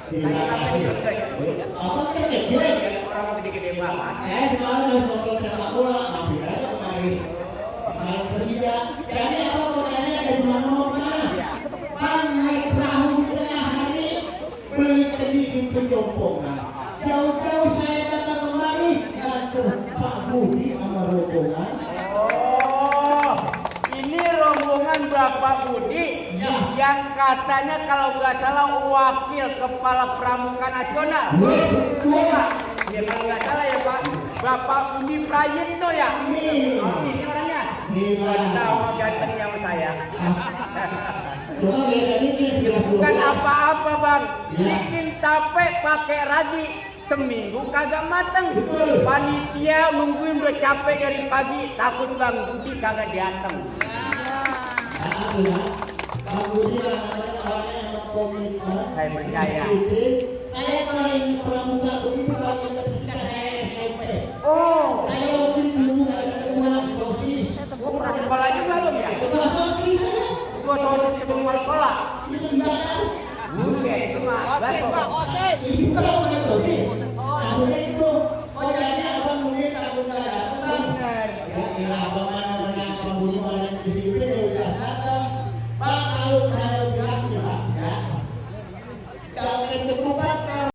Terima kasih. Apa kan gede? Orang gede-gede banget. Saya selalu nonton sepak bola, ambil aja kemarin. Kalau Persija, jadi apa pertanyaannya dari mana? Bang naik perahu di tengah hari, beli tadi penjompongan. Jauh-jauh saya datang kemari, dan Pak Budi sama rombongan. Oh, ini rombongan Bapak Budi yang katanya kalau nggak salah wakil kepala pramuka nasional. Bukan? Ya kalau nggak salah ya Pak, Bapak Budi Prayitno ya. Oh, ini orangnya. Sama gantengnya sama saya. Bukan apa-apa Bang, bikin capek pakai ragi. Seminggu kagak mateng. Panitia nungguin udah capek dari pagi, takut Bang Budi kagak diantem. Saya percaya. Saya kemarin pramuka begitu kalau ketika saya SMP. Oh, Saya waktu dulu ada sekolah sosis. gua pernah sekolah juga Bang ya. Sekolah sosis. Gua sosis ke sekolah. Itu tindakan. Buset, itu mah baso. Itu kalau bukan sosis. Maksudnya itu. Oh jadi abang mungkin takut nggak datang. Ya abang mana dengan abang Budi orang di sini udah datang. Bang kalau